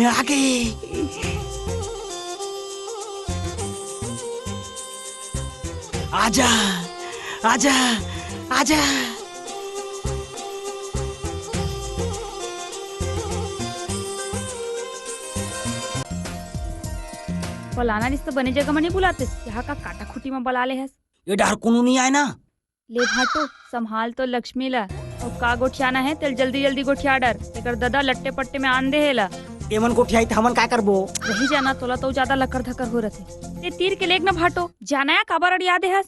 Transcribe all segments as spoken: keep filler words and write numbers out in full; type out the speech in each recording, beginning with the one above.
आगे। आजा, आजा, आजा। पलाना रिश्ता बने जगह म नहीं बुलाते, यहाँ का काटा खुटी म बला ले हस। ये डहर कोनो नहीं आए ना। ले भाटो, संभाल तो लक्ष्मी ला। अउ का गोठियाना हे, तेल जल्दी जल्दी गोठिया डर। एकर ददा लट्टे पट्टे में आन दे हे ला। एमन गोठियाई त हमन का करबो? रही जाना, तोला तो ज्यादा लकर धकर हो रथे। ते तीर के लेग न भाटो, जाना या काबर अड़िया दे हस?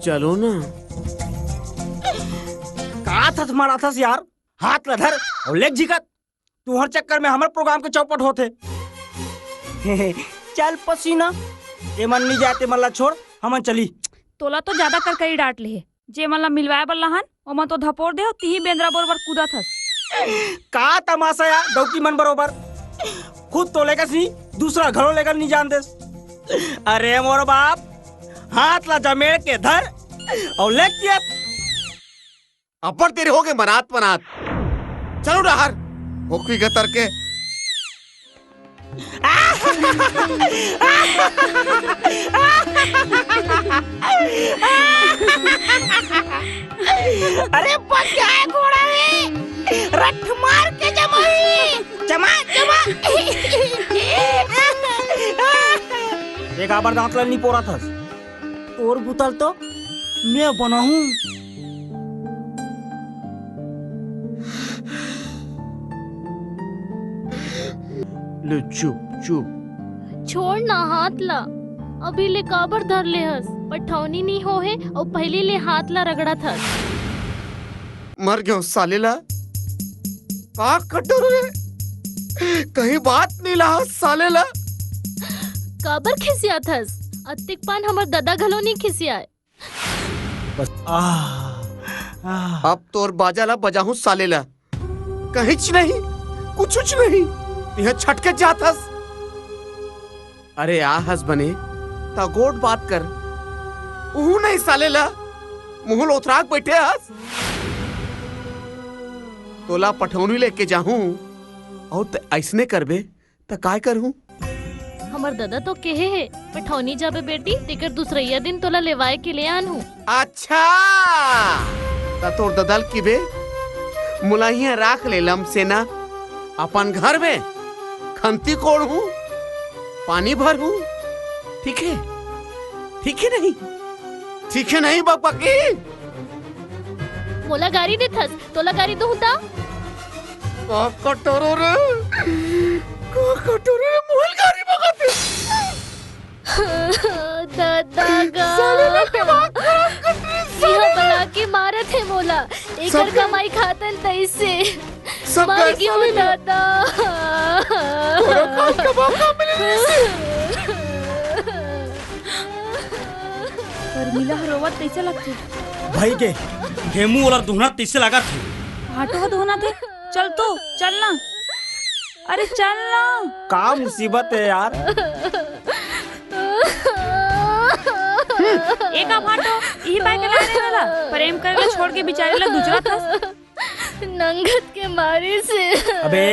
चलो ना। का थस मारा थस यार? हाथ ला धर अउ लेग झिकत। तुहर चक्कर में हमर प्रोग्राम के चौपट होथे। चल पसीना, एमन नी जाए, तेमन ला छोड़, हमन चली। तोला तो ज्यादा करकरी डांट ले हे। जे मन ला मिलवाए बर लहन, ओमन तो धपोर दे हो, तिही बेंदरा बरोबर कूदत हस। का तमाशा या, डौकी मन बरोबर। खुद तो लेगस नी, दूसरा घलो लेगन नी जान देस। अरे मोर बाप, हाथ ला जमेड़ के धर अउ लेग दिया। अब्बड़ देर होगे मनात मनात। चलो डहर, होखी गतर के। अरे बग्गे घोड़ा हे, रट्ठ मार के जमाही, जमा, जमा। एक आबर दांत ला नी पोरत हस। तोर बुतल तो मैं बनाहूं। ले चुप, चुप। छोड़ ना हाथ ला, अभी ले काबर धर ले हस? पठौनी नी हो हे अउ पहिली ले हाथ ला रगड़त हस। मर गयो साले ला। का कटोरो रे? कहीं बात नहीं ला साले ला। काबर खिसियात हस? अतिक पान हमर ददा घलो नहीं खिसियाए। बस, आह, आह। अब तोर बाजा ला बजाहूं साले ला। कहिच नहीं, कुछुच नहीं। यह छटके जात हस। अरे आ हस बने, त गोठ बात कर। उहू नहीं साले ला, मुंह लोथराक बैठे हस। तोला पठौनी लेके जाहूं, अउ त अइसने करबे, त काय करहूं? हमर ददा तो केहे हे, पठौनी जाबे बेटी, तेकर दूसरइया दिन तोला लेवाए के ले आनहूं। अच्छा, त तोर ददा ल किबे, मोला इहां राख ले लमसेना, अपन घर में खंती कोड़हूं, पानी भरहूं, ठीक हे? ठीक हे नहीं? ठीक हे नहीं बकबकी? मोला गारी देथस, तोला गारी दूं त? का कटोरो रे? का कटोरो रे? मोला गारी बकथे। ददा गा। साले ला दिमाग खराब कर दे, इहा साले ला। बला के मारत हे मोला। एकर सब गए। कमाई खातन तइसे। सब मर गए, गयो साले ला। ददा। तोरो काम का मौका मिले नहीं से। परमिला ह रोवत तइसे लगथे। भाई के हेमू ओला दुहना तइसे लागत हे। भाटो ह दुहना थे। चल तो, चल ना। अरे चल ना। का मुसीबत हे यार। ए का भाटो, इही पाय के लाने वाला। प्रेम करे ला छोड़ के बिचारी ला दूसरा था। नंगत के मारे से। अबे,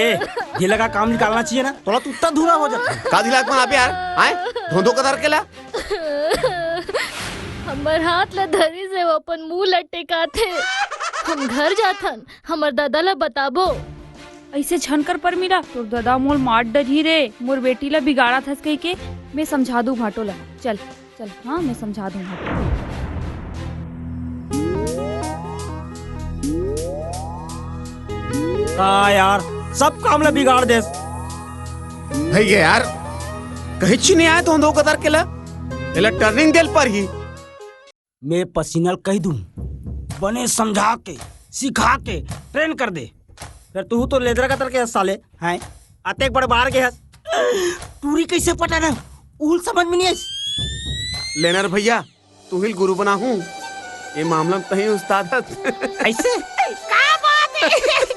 ये लगा काम निकालना चाहिए ना, तोला तो उत्ता धुरा हो जाता। का दिला कौन अबे यार? आए? धोंधो कदर के ला? हमर हाथ ला धरी से वो अपन मुंह ला टेकाथे। हम घर जाथन, हमर दादा ला बताबो। अइसे झन कर परमिला, तोर दादा मोल मार डरही रे, मोर बेटी ला बिगाड़त हस कहिके, मैं समझा दूं भाटो ला। चल, चल, हाँ, मैं समझा दूं भाटो। का यार, सब काम ला बिगाड़ देस। भैया यार, कहीं ची नहीं आए तो दो कदर के ला, एला ट्रेनिंग देल पर ही। मैं पसीना ल कहि दूं, बने समझा के, सिखा के, ट्रेन कर दे। फेर तुहू तो लेदरा कतर के हस साले, हैं? अतेक बड़ बार के हस। टूरी कइसे पटाना, उहू ल समझ में नहीं आइस। लेनर भैया, तुही ल गुरु बनाहूं, ये मामला में तहीं उस्ताद हस। अइसे? का बात हे?